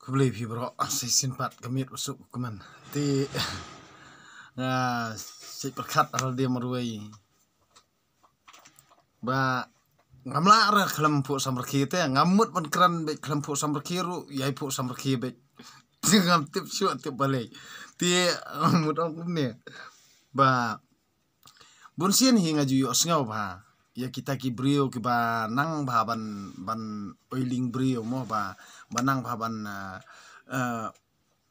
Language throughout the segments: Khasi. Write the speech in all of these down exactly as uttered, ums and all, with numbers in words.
Khublei phi baroh, ah, shisien pat ka miet ba suk kumne. Te nga shu pyrkhat ha lade marwei. Ba ngam lah re khlem phuh samrkhie te, ngam mut ban kren beit khlem phuh samrkhie ruh, ïai phuh samrkhie beit. Ngam tip shuh tip balei. Te mut ong kumne. Ba bunsien hi nga ju ïohsngew bha ïa kita ki briew kiba nang bha ban, ban oiling briew mo ba, ba nang bha ban, ah, ah,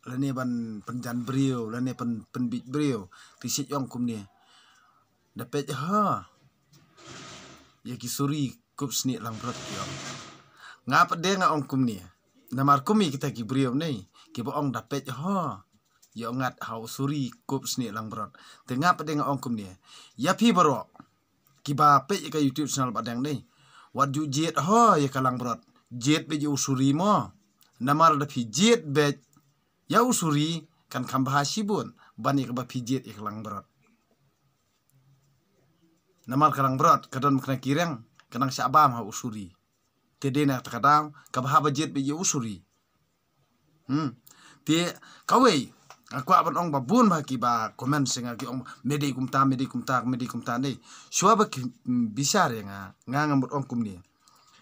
lane ban pynjan briew, lane pyn, pynbit briew. Te shu ong kumne. Da peit ho ïa ki suri kup snieh langbrot ki ong. Nga pat de nga ong kumne. Namar kum ïa kita ki briew ne kiba ong da peit ho ïa ngat ha u suri kup snieh langbrot. Te nga pat de nga ong kumne. Ïa phi baroh kiba peit ïa ka YouTube channel ba dang ne, wat ju jied ho ïa ka langbrot. Jied beit ïa u suri mo. Namar da phi jied beit ïa u suri kan kham bha shibun ban ïa kaba phi jied ïa ka langbrot. Namar ka langbrot ka don makna ki reng, ka nang shah bam ha u suri. Te dei na kata ka daw kaba haba jied beit ïa u suri. Hmm. Te kawei nga kwah ban ong ba bun bha kiba comment sha nga ki ong me dei kumta, me dei kumta, me dei kumta ne. Shuwa ba ki, mm, bishar ïa nga, nga nga mut ong kumne.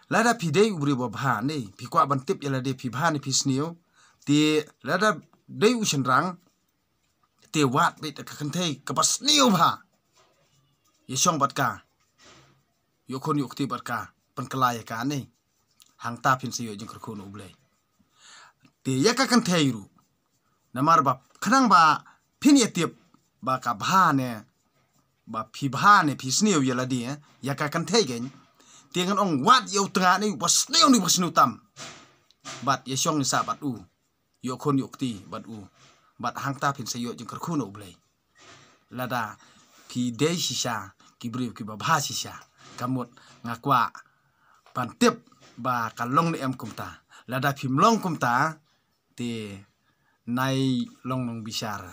Lada phi dei u briew ba bha ne, phi kwah ban tip ïa lade phi bha ne phi sniew. Te lada dei u shynrang, te wad beit ka kynthei kaba sniew bha. Ïa shong bad ka. Ïoh khun ïoh kti bad ka. Pynkylla ïa ka ne. Hangta phin sa ïoh jingkyrkhu na U Blei. Te ïa ka kynthei ruh. Namar ba khnang ba phin ïa tip ba ka bha ne, ba phi bha ne phi sniew ïa lade, eh, ïa ka kynthei kein. Te ngan ong wad ïa u tnga ne ba sniew ne ba sniew tam. Bad ïa shong ne sah bad u. Ïoh khun ïoh kti bad u. Bad hangta phin sa ïoh jingkyrkhu na U Blei. Lada phi dei shisha ki briew kiba bha shisha, ka mut nga kwah ban tip ba ka long ne em kumta. Lada phim long kumta, te nai long nongbishar.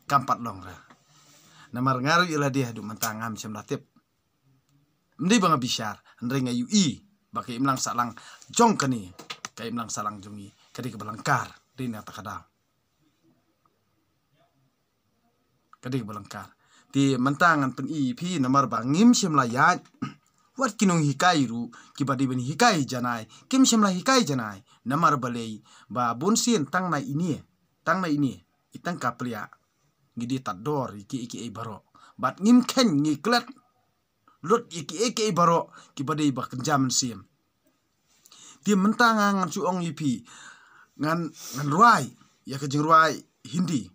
Kam pat long ra. Namar nga ruh ïa lade haduh mynta ngam shym la tip. Ym dei ba nga bishar, hynrei nga ïohi ba ka imlang sahlang jong kane, ka imlang sahlang jong ngi ka dei kaba lyngkar. Dei na kata ka daw ka dei kaba lyngkar. Te mynta ngan pyni ïa phi namar ba ngim shym la ïaid. Wat ki nonghikai ruh kiba dei ban hikai janai kim shym la hikai janai. Namar balei? Ba bunsien tang na ine, tang na ine i tang ka pliah ngi dei tad dor ïa kiei kiei baroh. Bad ngim kheiñ, ngi klet lut ïa kiei kiei baroh kiba dei ba kynja mynsiem. Te mynta nga ngan shu ong ïa phi, ngan, ngan rwai ïa ka jingrwai Hindi.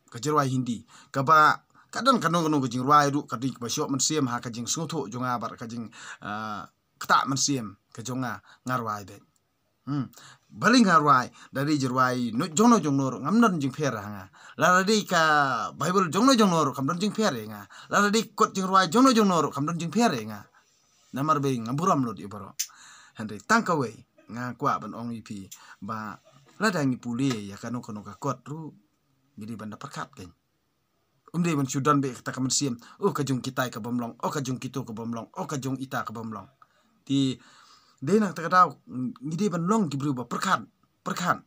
Ka jingrwai Hindi kaba ka don kano kano ka jingrwai ruh ka dei kaba shoh mynsiem ha ka jingsngewthuh jong nga bad ka jing, ah, ktah mynsiem ka jong nga, nga rwai beit. Hmm. Balei nga rwai? Da dei jingrwai no jong no jong no ruh ngam don jingpher ha nga. Lada dei ka Baibl jong no jong no ruh kam don jingpher ïa nga. Lada dei kot jingrwai jong no jong no ruh kam don jingpher ïa nga. Namar ba nga burom lut ïa baroh. Hynrei tang kawei nga kwah ban ong ïa phi ba lada ngi pule ïa kano kano ka kot ruh ngi dei ban da pyrkhat kein. Ym dei ban shu don beit kata ka mynsiem, oh ka jong kitai ka bym long, oh ka jong kito ka bym long, oh ka jong ita ka bym long. Te dei na kata ka daw ngi dei ban long ki briew ba pyrkhat, pyrkhat.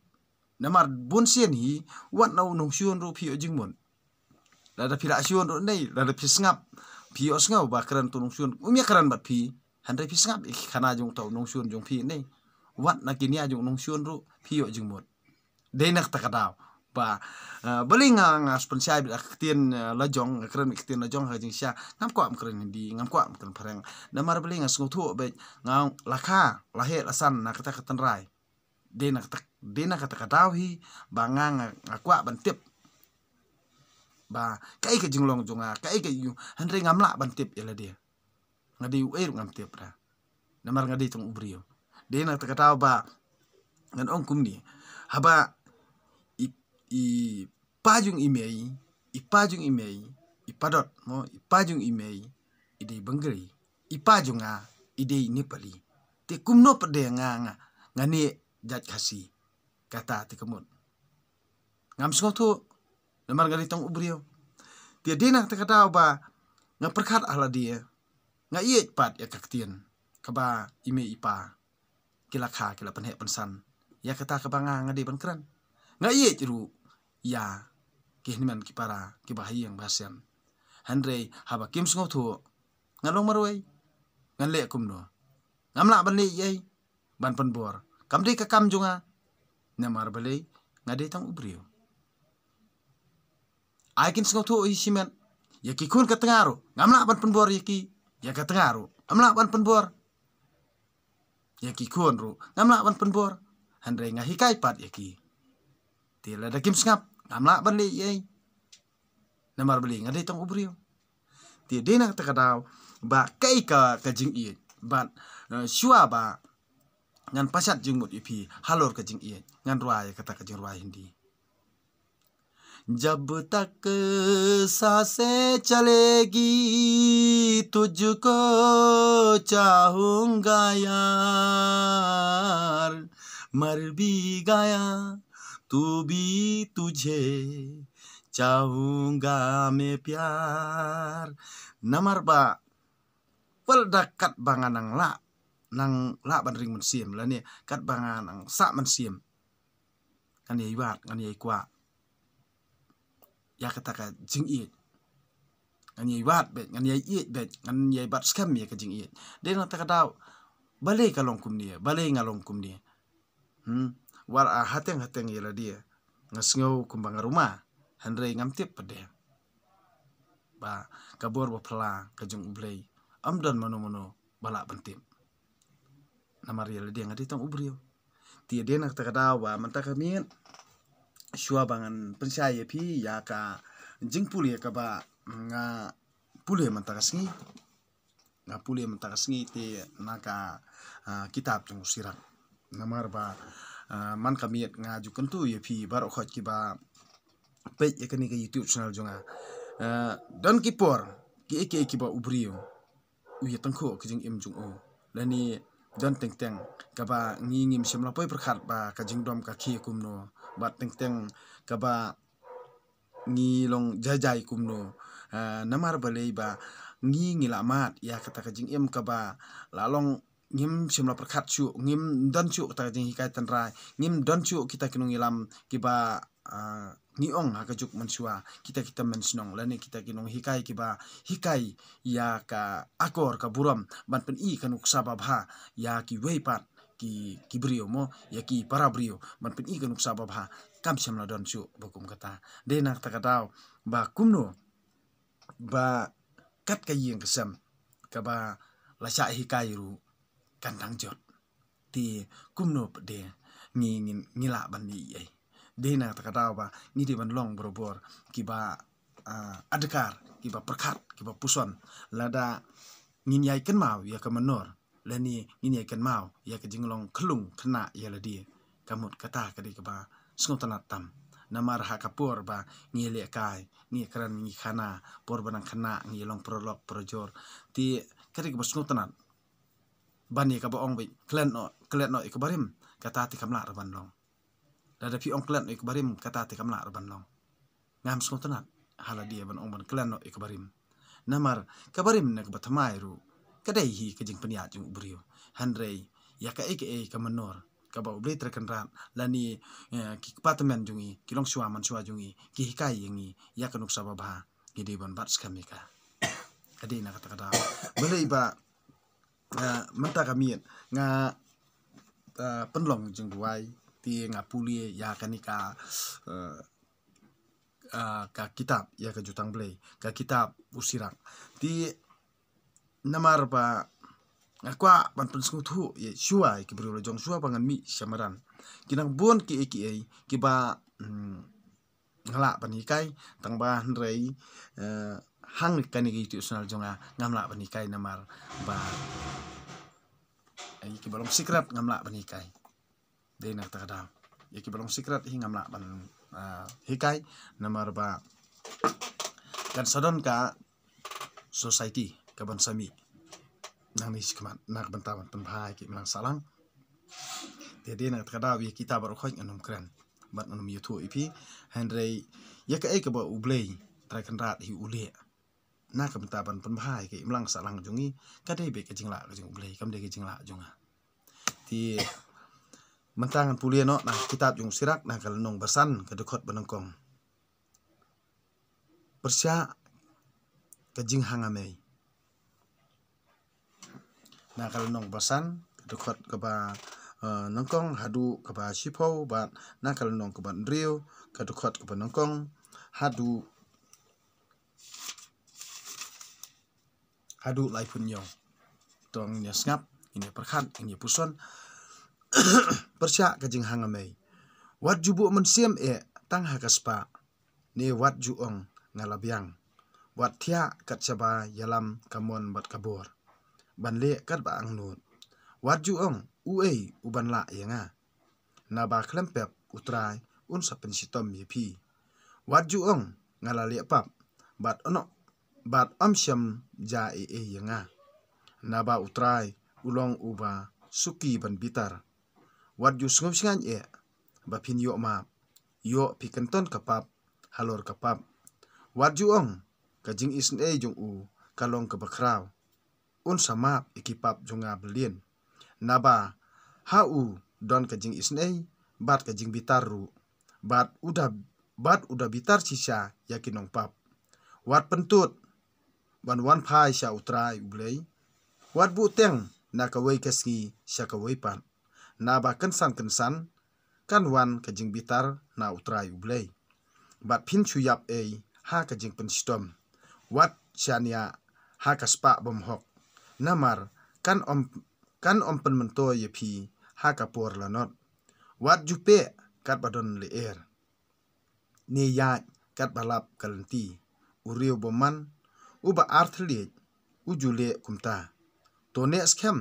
Namar bunsien hi wat na u nongshun ruh phi ïoh jingmut. Lada phi la shun ruh ne, lada phi sngap, phi ïohsngew ba kren uto u nongshun, um ïa kren bad phi. Hynrei phi sngap ïa ki khana jong uto u nongshun jong phi ne, wat na ki nia jong u nongshun ruh phi ïoh jingmut. Dei na kata ka daw ba, eh, balei nga, nga sponsor beit ka ktien, eh, la jong, nga kren ka ktien la jong ha ka jingshisha. Ngam kwah ban kren Hindi, ngam kwah ban kren phareng. Namar balei? Nga sngewthuh beit, nga la kha la heh la san na kata ka tynrai. Dei na kata, dei na kata ka daw hi ba nga, nga, nga kwah ban tip ba kaei ka jinglong jong nga, kaei ka ïu, hynrei ngam lah ban tip ïa lade. Nga dei uei ruh ngam tip ra. Namar nga dei tang u briew. Dei na kata ka daw ba ngan ong kumne. Haba i, i pa jong i mei, i pa jong i mei, i pa dot mo, i pa jong i mei i dei Bengri, i pa jong nga i dei Nepali. Te kumno pat de nga, nga, nga neh jait Khasi? Kata te ka mut. Ngam sngewthuh. Namar nga dei tang u briew. Te dei na kata ka daw ba nga pyrkhat ha lade, nga ïeit pat ïa ka ktien kaba i mei i pa ki la kha, ki la pynheh pynsan. ïa kata kaba nga nga dei ban kren. Nga ïeit ruh ïa ki hynmen ki para kiba ha ïing ba ha sem. Hynrei haba kim sngewthuh, nga long marwei. Ngan leh kumno? Ngam lah ban leh ei ei ban pynbor. Kam dei ka kam jong nga. Namar balei? Nga dei tang u briew. Ai kin sngewthuh hi shimet. Ïa ki khun ka tnga ruh ngam lah ban pynbor ïa ki. Ïa ka tnga ruh ngam lah ban pynbor. Ïa ki khun ruh ngam lah ban pynbor. Hynrei nga hikai pat ïa ki. Te lada kim sngap, ngam lah ban leh ei ei. Namar balei? Nga dei tang u briew. Te dei na kata ka daw ba kaei ka ka jingïeit. Bad, eh, shuwa ba ngan pashat jingmut ïa phi halor ka jingïeit, ngan rwai kata ka jingrwai Hindi. जब तक सांसें चलेगी तुझको चाहूंगा यार, मर भी गया तू भी तुझे चाहूंगा मैं प्यार. Namar ba wat da katba nga nang lah, nang lah ban ring mynsiem, lane katba nga nang sah mynsiem, ngan ïai wad, ngan ïai kwah ïa kata ka jingïeit. Ngan ïai wad beit, ngan ïai ïeit beit, ngan ïai bat skhem ïa ka jingïeit. Dei na kata ka daw, balei ka long kumne, balei nga long kumne? Hmm. Wat la hateng hateng ïa lade nga sngew kumba nga ruma, hynrei ngam tip pat de ba ka bor ba phylla ka jong U Blei, ym don mano mano ba lah ban tip. Namar ïa lade nga dei tang u briew. Te dei na kata ka daw ba mynta ka miet, shuwa ba ngan pynshai ïa phi ïa ka jingpule kaba nga pule mynta ka sngi. Nga pule mynta ka sngi te na ka, ah, kitab jong u Sirak. Namar ba, ah, man ka miet nga ju kyntu ïa phi baroh khoit kiba peit ïa kane ka YouTube channel jong nga. Ah, don ki por kiei kiei kiba u briew u ïa tyngkhuh ka jingim jong u. Lane don teng teng kaba ngi ngim shym la poi pyrkhat ba ka jingdom ka khie kumno. Bad teng teng kaba ngi long jai jai kumno. Ah, namar balei? Ba ngi ngi la mad ïa kata ka jingim kaba la long ngim shym la pyrkhat shuh, ngim don shuh kata ka jinghikai tynrai, ngim don shuh kita ki nongïalam kiba, ah, ngi ong ha ka juk mynshuwa, kita ki tymmen shnong lane kita ki nonghikai kiba hikai ïa ka akor ka burom ban pyni ka nuksa babha ïa kiwei pat ki, ki briew mo, ïa ki para briew ban pyni ka nuksa babha. Kam shym la don shuh ba kum kata. Dei na kata ka daw ba kumno ba kat ka ïing ka sem kaba la shah hikai ruh kan dang jot. Te kumno pat de ngi, ngi, ngi lah ban ïai. Dei na kata ka daw ba ngi dei ban long barabor kiba, ah, adkar, kiba pyrkhat, kiba puson. Lada ngin ïai kynmaw ïa ka mynnor lane ngin ïai kynmaw ïa ka jinglong khyllung khynnah ïa lade, ka mut kata ka dei kaba sngewtynnat tam. Namar ha ka por ba ngi lehkai, ngi kren, ngi khana, por ba nang khynnah ngi long paralok parajor. Te ka dei kaba sngewtynnat. Ban ïa kaba ong beit klet noh, klet noh ïa ka barim, kata te kam lah ruh ban long. Lada phi ong klet noh ïa ka barim, kata te kam lah ruh ban long. Ngam sngewtynnat ha lade ban ong ban klet noh ïa ka barim. Namar ka barim ne kaba thymmai ruh ka dei hi ka jingpynïaid jong u briew. Hynrei ïa kaei kaei ka mynnor kaba U Blei Trai Kynrad lane, eh, ki kpa tymmen jong ngi, ki longshuwa manshuwa jong ngi ki hikai ïa ngi ïa ka nuksa babha, ngi dei ban bat skhem ïa ka. Ka dei na kata ka daw. Balei ba, eh, mynta ka miet nga, eh, pynlong jingduwai te nga pule ïa kane ka, eh, ah, ka kitab ïa ka Jutang Blei, ka kitab u Sirak. Te namar ba nga kwah ban pynsngewthuh ïa shuwa ïa ki briew la jong shuwa ba ngan mih sha madan. Ki nang bun kiei kiei kiba, mm, nga lah ban hikai, tang ba hynrei, eh, hang kane ka YouTube channel jong nga ngam lah ban hikai namar ba, eh, kiba long secret ngam lah ban hikai. Dei na kata ka daw ïa kiba long secret hi ngam lah ban, ah, hikai namar ba kan sa don ka society kaban sa mih nangne shakhmat na ka bynta ban pynbha ïa ki imlang sahlang. Te dei na kata ka daw ïa kita baroh khoit ngan ym kren bad ngan ym ïathuh ïa phi. Hynrei ïa kaei kaba U Blei Trai Kynrad hi u leh na ka bynta ban pynbha ïa ki imlang sahlang jong ngi, ka dei beit ka jinglah ka jong U Blei, kam dei ka jinglah jong nga. Te Mynta ngan pule noh na kitab jong u Sirak na ka lynnong ba san ka dkhot ba nyngkong. Pyrshah ka jinghanga mei. Na ka lynnong ba san ka dkhot kaba, eh, nyngkong haduh kaba shiphew, bad na ka lynnong kaba hynriew ka dkhot kaba nyngkong haduh haduh laiphew hynñiew. To ngin ïa sngap, ngin ïa pyrkhat, ngin ïa puson. Pyrshah ka jinghanga mei. Wat ju buh mynsiem eh tang ha ka spah, ne wat ju ong nga la biang. Wat thiah kat shaba ïalam ka mon bad ka bor, ban leh kat ba angnud. Wat ju ong uei u ban lah ïa nga, naba khlem pep U Trai un sa pynshitom ïa phi. Wat ju ong nga la leh pap, bad ono bad ym shym ja ei ei ïa nga, naba U Trai u long uba suki ban bitar. Wat ju sngewshngaiñ eh ba phin ïoh map, ïoh phi kynton ka pap halor ka pap. Wat ju ong ka jingisynei jong u ka long kaba khraw, un sa map ïa ki pap jong nga byllian. Naba ha u don ka jingisynei bad ka jingbitar ruh, bad u da bad u da bitar shisha ïa ki nongpap. Wat pyntud ban wan phai sha U Trai U Blei. Wat buh teng na kawei ka sngi sha kawei pat, naba kynsan kynsan kan wan ka jingbitar na U Trai U Blei, bad phin shu ïap ei ha ka jingpynshitom. Wat shaniah ha ka spah bymhok, namar kan ym kan ym pynmyntoi ïa phi ha ka por lanot. Wat ju peh kat ba don lyer, ne ïaid kat ba lap ka lynti. U riew bymman uba arthylliej u ju leh kumta. To neh skhem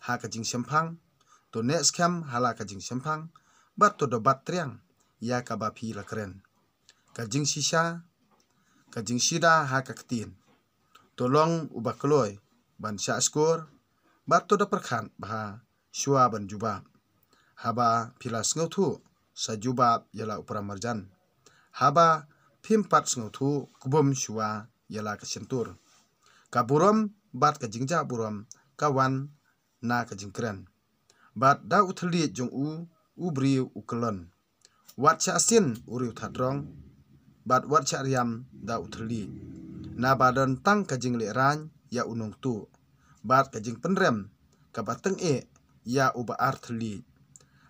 ha ka jingshemphang, to neh skhem ha la ka jingshemphang, bad to da bat triang ïa kaba phi la kren. Ka jingshisha, ka jingshida ha ka ktien. To long uba kloi ban shah skor, bad to da pyrkhat bha shuwa ban jubab. Haba phi la sngewthuh, sa jubab ïa la u para marjan. Haba phim pat sngewthuh, kbum shuwa ïa la ka shyntur. Ka burom bad ka jingjah burom ka wan na ka jingkren, bad da u thylliej jong u u briew u kyllon. Wat shah sien u riew thadrong, bad wat shah riam da u thylliej. Naba don tang ka jinglehrain ïa u nongtuh, bad ka jingpynrem kaba tyngeh ïa uba arthylliej.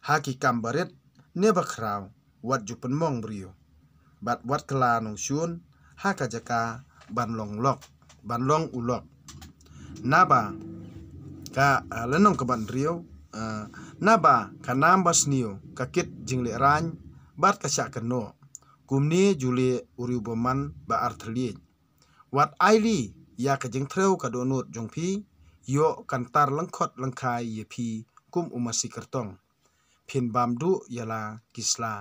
Ha ki kam barit ne bakhraw wat ju pynmong briew, bad wat kylla nongshun ha ka jaka ban long lok, ban long u lok. Naba ka, ah, lynnong kaba hynriew, ah, naba ka nam ba sniew ka kit jinglehrain bad ka shah kynnoh. Kumne ju leh u riew bymman ba arthylliej. Wat ailad ïa ka jingthriew ka dohnud jong phi, ïoh kan tar lyngkhot lyngkhai ïa phi kum u masi kyrtong. Phin bam duh ïa la ki sla,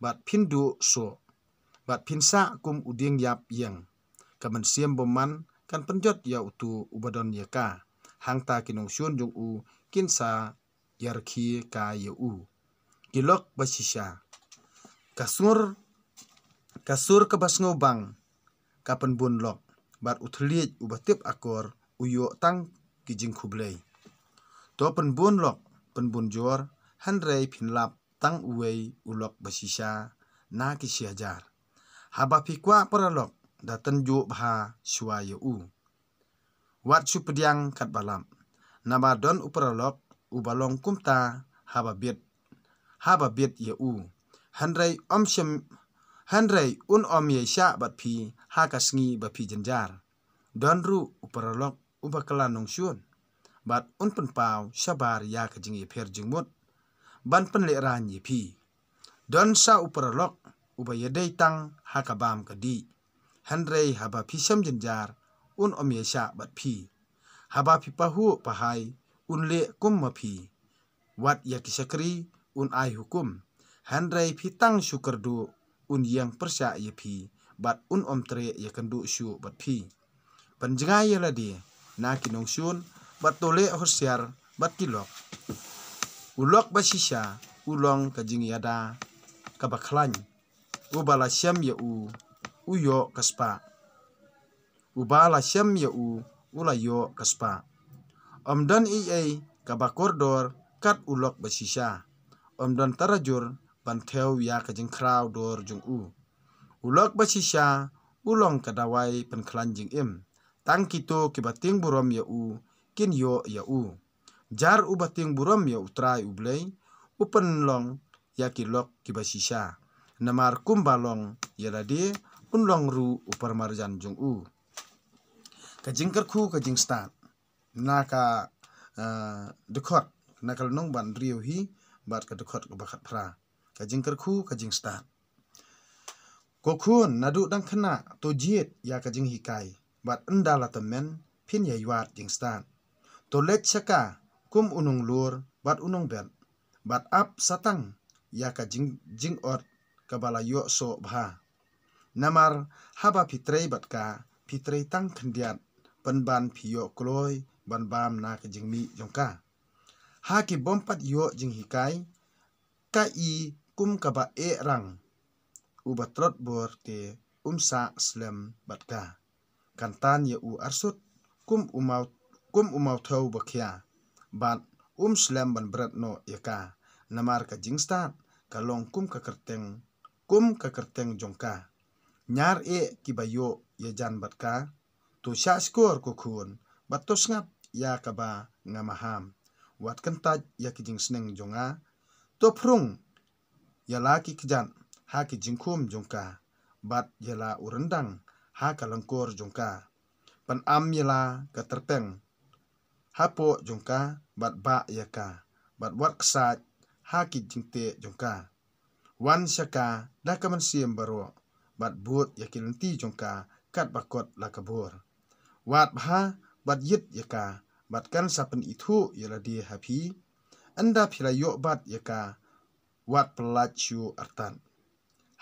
bad phin duh soh, bad phin sah kum u dieng ïap ïeng. Ka mynsiem bymman kan pynjot ïa uto uba don ïa ka, hangta ki nongshun jong u kin sa ïarkhie ka ïa u. Ki lok ba shisha. Ka sur, ka sur kaba sngewbang ka pynbun lok, bad u thylliej uba tip akor u ïoh tang ki jingkhublei. To pynbun lok, pynbun jor, hynrei phin lap tang uwei u lok ba shisha na ki shi hajar. Haba phi kwah paralok, da tynjuh bha shuwa ïa u. Wat shu pdiang katba lap. Naba don u paralok uba long kumta haba bit, haba bit ïa u. Hynrei ym shym, hynrei un ym ïaishah bad phi ha ka sngi ba phi jynjar. Don ruh u paralok uba kylla nongshun, bad un pynpaw shabar ïa ka jingïapher jingmut ban pynlehrain ïa phi. Don sa u paralok uba ïadei tang ha ka bam ka dih, hynrei haba phi shem jynjar un ym ïaishah bad phi. Haba phi pahuh pahai un leh kum ma phi. Wat ïa ki shakri un ai hukum, hynrei phi tang shu kyrduh un ïeng pyrshah ïa phi, bad un ym treh ïakynduh shuh bad phi. Pynjngai ïa lade na ki nongshun, bad to leh husiar bad ki lok. U lok ba shisha u long ka jingïada kaba khlaiñ. Uba la shem ïa u, u ïoh ka spah. Uba la shem ïa u, u la ïoh ka spah. Ym don ei ei kaba kordor kat u lok ba shisha. ym don tarajur ban thew ïa ka jingkhraw dor jong u. U lok ba shisha u long ka dawai pynkhlaiñ jingim. Tang kito kiba tieng burom ïa u kin ïoh ïa u. Jar uba tieng burom ïa U Trai U Blei u pynlong ïa ki lok kiba shisha. Namar kumba long ïa lade un long ruh u paramarjan jong u. Ka jingkyrkhu ka jingstad. Na ka, eh, dkhot, na ka lynnong ba hynriew hi bad ka dkhot kaba khatphra. Ka jingkyrkhu ka jingstad. Ko khun, naduh dang khynnah to jied ïa ka jinghikai bad ynda la tymmen phin ïa ïwad jingstad. To leit sha ka kum u nonglur bad u nongbet bad ap satang ïa ka jing, jingot kaba la ïoh soh bha. Namar haba phi trei bad ka phi trei tang khyndiat pynban phi ïoh kloi ban bam na ka jingmih jong ka. Ha ki bym pat ïoh jinghikai ka i kum kaba eh rang. Uba trot bor te um sah slem bad ka. Kan tan ïa u arsut kum u maw, kum u mawthew ba khia. Bad um slem ban bret noh ïa ka. Namar ka jingstad ka long kum ka kyrteng, kum ka kyrteng jong ka. Ñiar eh kiba ïoh ïajan bad ka. To shah shkor ko khun bad to sngap ïa kaba nga maham. Wat kyntait ïa ki jingsneng jong nga. To phrung ïa la ki kjat ha ki jingkhum jong ka bad ïa la u ryndang ha ka lyngkor jong ka. Pynam ïa la ka tyrpeng hapoh jong ka bad bah ïa ka bad wat ksaid ha ki jingteh jong ka. Wan sha ka da ka mynsiem baroh bad bud ïa ki lynti jong ka katba kot la ka bor. Wad bha bad ïit ïa ka bad kan sa pynithuh ïa lade ha phi. Ynda phi la ïoh bat ïa ka wat pyllait shuh artat.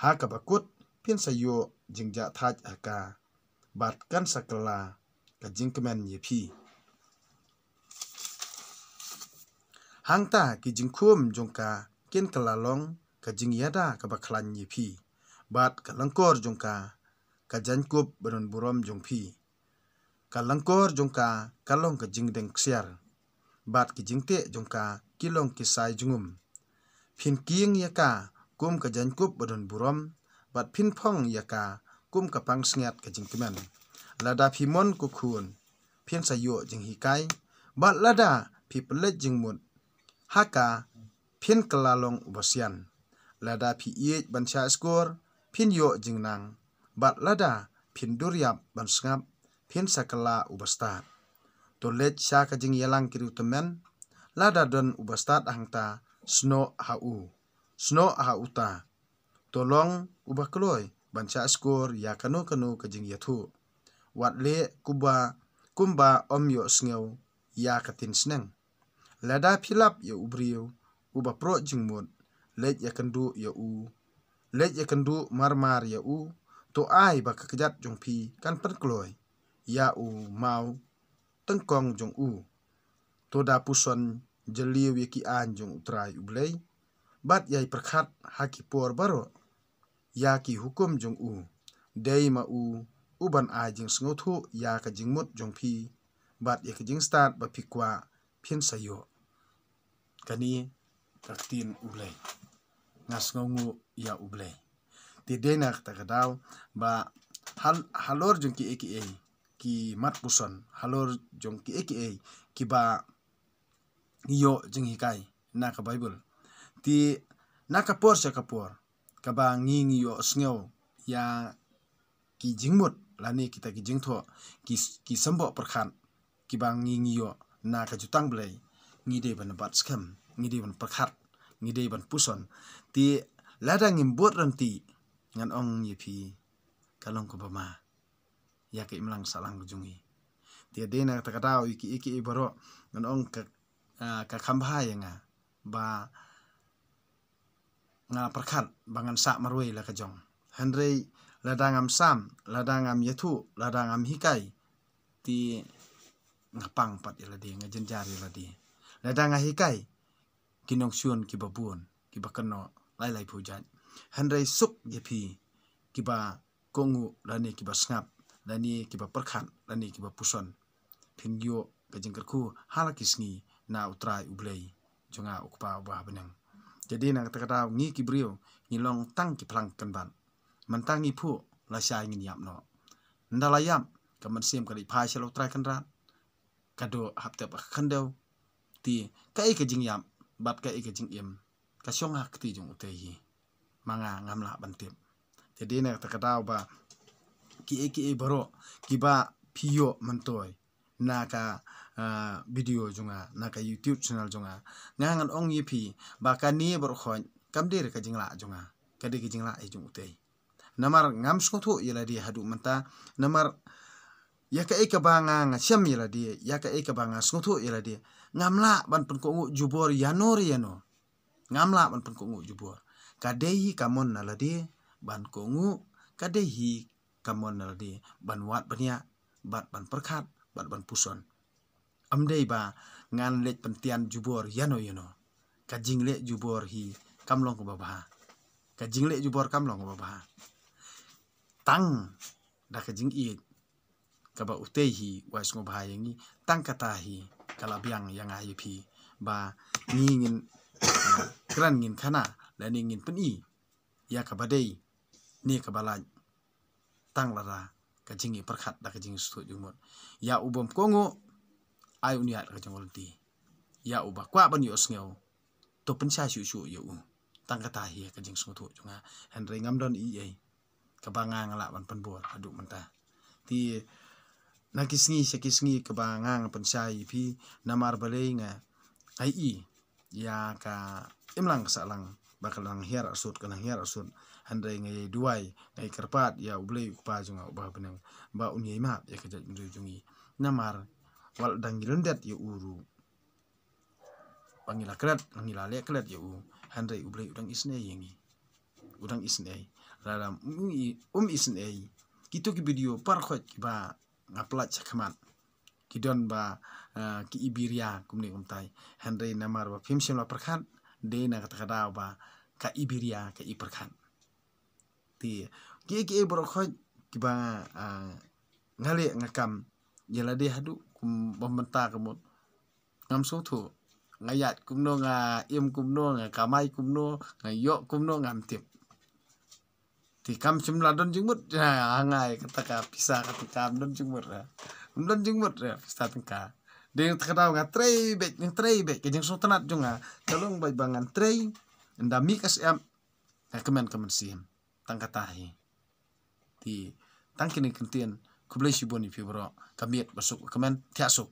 Ha kaba kut phin sa ïoh jingjahthait ha ka bad kan sa kylla ka jingkmen ïa phi. Hangta ki jingkhum jong ka kin kylla long ka jingïada kaba khlaiñ ïa phi bad ka lyngkor jong ka ka jaiñkup ba don burom jong phi. Ka lyngkor jong ka ka long ka jingdeng ksiar bad ki jingteh jong ka ki long ki sai jingum. Phin kieng ïa ka kum ka jaiñkup ba don burom bad phin phong ïa ka kum ka pangsngiat ka jingkmen. Lada phi mon ko khun phin sa ïoh jinghikai bad lada phi pynleit jingmut ha ka phin kylla long uba sian. Lada phi ïeit ban shah shkor phin ïoh jingnang bad lada phin dur ïap ban sngap phin sa kylla uba stad. To leit sha ka jingïalang ki riewtymmen lada don uba stad hangta snoh ha u. Snoh ha uta. To long uba kloi ban shah shkor ïa kano kano ka jingïathuh. Wat leh kumba, kumba ym ïoh sngew ïa ka tiensneng. Lada phi lap ïa u briew uba proh jingmut leit ïakynduh ïa u, leit ïakynduh marmar ïa u, to ai ba ka kjat jong phi kan pynkloi ïa u maw tyngkong jong u. To da puson jylliew ïa ki aiñ jong U Trai U Blei bad ïai pyrkhat ha ki por baroh ïa ki hukum jong u. Dei ma u uban ai jingsngewthuh ïa ka jingmut jong phi bad ïa ka jingstad ba phi kwah phin sa ïoh. Kane ka ktien U Blei. Nga sngewnguh ïa U Blei. Te dei na kata ka daw ba hal-, halor jong kiei kiei ki mat puson, halor jong kiei kiei kiba ngi ïoh jinghikai na ka Baibl. Te na ka por sha ka por kaba ngi ngi ïoh sngew ïa ki jingmut lane kita ki jingthoh ki, ki symboh pyrkhat kiba ngi ngi ïoh na ka jutang Blei, ngi dei ban bat skhem, ngi dei ban pyrkhat, ngi dei ban puson. Te lada ngim bud rynti ngan ong ïa phi ka long kaba ma ïa ka imlang sahlang ka jong ngi. Te dei na kata ka daw ïa kiei kiei baroh ngan ong ka, ah, ka kham bha ïa nga ba nga pyrkhat ba ngan sah marwei la ka jong. Hynrei lada ngam sam, lada ngam ïathuh, lada ngam hikai, te nga pang pat ïa lade, nga jynjar ïa lade. Lada nga hikai ki nongshun kiba bun kiba kynnoh lai lai phew jait. Hynrei suk ïa phi kiba kohnguh lane kiba sngap lane kiba pyrkhat lane kiba puson. Phin ïoh ka jingkyrkhu ha la ki sngi na U Trai U Blei jong nga U Kpa uba ha bneng. Te dei na kata ka daw ngi ki briew ngi long tang ki phlang kynbat. Mynta ngi phuh, lashai ngin ïap noh. Ynda la ïap, ka mynsiem ka dei phai sha la u Trai Kynrad. Ka duh hap tep ha ka khyndew. Te kaei ka jingïap bad kaei ka jingim, ka shong ha kti jong utei hi. Ma nga ngam lah ban tip. Te dei na kata ka daw ba kiei kiei baroh kiba phi ïoh myntoi na ka, ah, video jong nga, na ka YouTube channel jong nga, nga ngan ong ïa phi ba kane baroh khoit kam dei ka jinglah jong nga, ka dei ka jinglah hi jong utei. Namar ngam sngewthuh ïa lade haduh mynta. Namar ïa kaei kaba nga nga shem ïa lade, ïa kaei kaba nga sngewthuh ïa lade, ngam lah ban pynkohnguh jubor ïano re ïano. Ngam lah ban pynkohnguh jubor. Ka dei hi ka mon na lade ban kohnguh, ka dei hi ka mon na lade ban wad bniah bad ban pyrkhat bad ban puson. Ym dei ba ngan leit pyntian jubor ïano ïano. Ka jingleh jubor hi kam long kaba bha. Ka jingleh jubor kam long kaba bha. Tang da ka jingïeit kaba utei hi u ai sngewbha ïa ngi, tang kata hi ka la biang ïa nga ïa phi ba ngi ngin, ah, kren ngin khana lane ngin pyni ïa kaba dei ne kaba lait tang lada ka jingïapyrkhat da ka jingsngewthuh jingmut. Ïa u bym kohnguh, ai u niad ka jingïalti. Ïa uba kwah ban ïohsngew, to pynshai shuh shuh ïa u. Tang kata hi ka jingsngewthuh jong nga. Hynrei ngam don ei ei kaba nga nga lah ban pynbor haduh mynta. Te na ki sngi sha ki sngi kaba nga nga pynshai ïa phi, namar balei nga ai i ïa ka imlang ka sahlang ba ka nang hiar asut, ka nang hiar asut. Hynrei nga ïai duwai, nga ïai kyrpad ïa U Blei U Kpa jong nga uba ha bneng ba un ïai map ïa ka jaitbynriew jong ngi. Namar wat la dang ngi lyndet ïa u ruh, ba ngi la klet, ngi la leh klet ïa u, hynrei U Blei u dang isynei ïa ngi. U dang isynei. Lada um i, um isynei, kito ki video baroh khoit kiba nga pynlait sha khmat, ki don ba, ah, ki i biria kumne kumtai. Hynrei namar ba phim shym la pyrkhat, dei na kata ka daw ba ka i biria ka i pyrkhat. Te kiei kiei baroh khoit kiba, ah, nga leh nga kam ïa lade haduh kum ba mynta ka mut, ngam sngewthuh. Nga ïaid kumno, nga im kumno, nga kamai kumno, nga ïoh kumno, ngam tip. Te kam shym la don jingmut, ha, ha nga ïa kata ka pisa, kata kam don jingmut, ha. Kam don jingmut, ha, pisa tyngka. Dei na kata ka daw nga trei beit, nga trei beit, ka jingsngewtynnat jong nga ka long beit ba ngan trei. Ynda mih ka syep, nga kmen ka mynsiem. Tang kata hi. Te tang kine ki kyntien, khublei shibun ïa phi baroh. Ka miet ba suk, ka kmen, thiah suk.